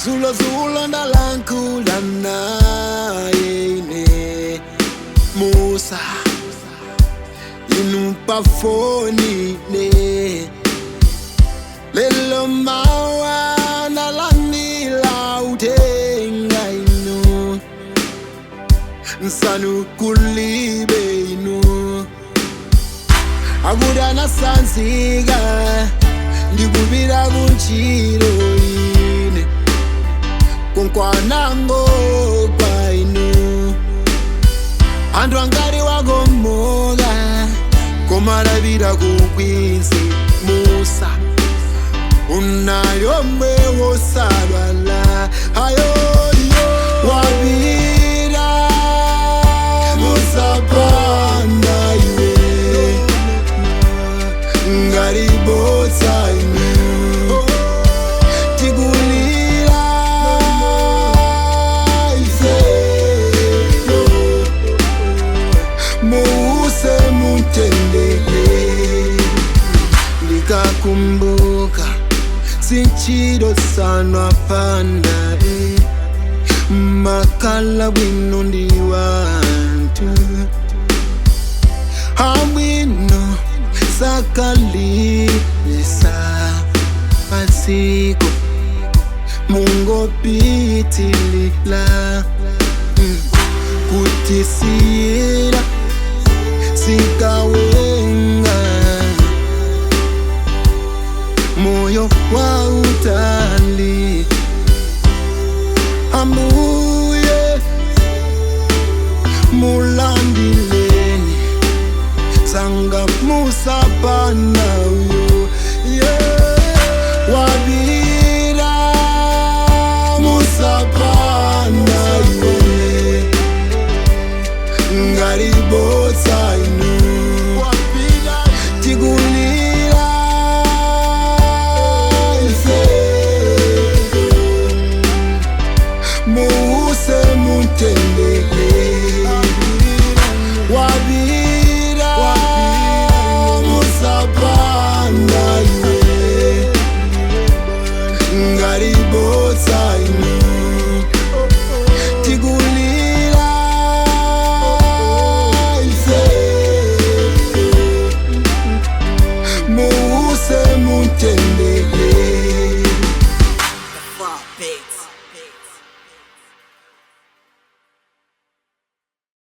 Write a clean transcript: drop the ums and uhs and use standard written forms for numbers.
Zulo zulo ndalankhula naye ine Musa inu pafoni ne lelo mawa ndalandila uthenga inu nsanu kulibe inu akudana sanzika ndikupita kuntchito ine kunkwanango kwa inu anthu angati wakomoka komalapita kukwinzi Musa unayomwe wosalwala ayoyo wapita musapanda iwe ngalibotsa inu tikulira ife muuse mutendele ndikakumbuka sinchiro sanwa panda makala bwino ndi wantu abwino sakalisa pasiko mungopitilila kutisiyira sikawenga moyo wa utali ambuye mulandileni sanga musapana uyo yeah. Wabira musapana iwe ngalibotsa inu tikulira ife muuse mutendele wabira musapanda iwe ngalibotsa inu tikulira ife muuse mutendele.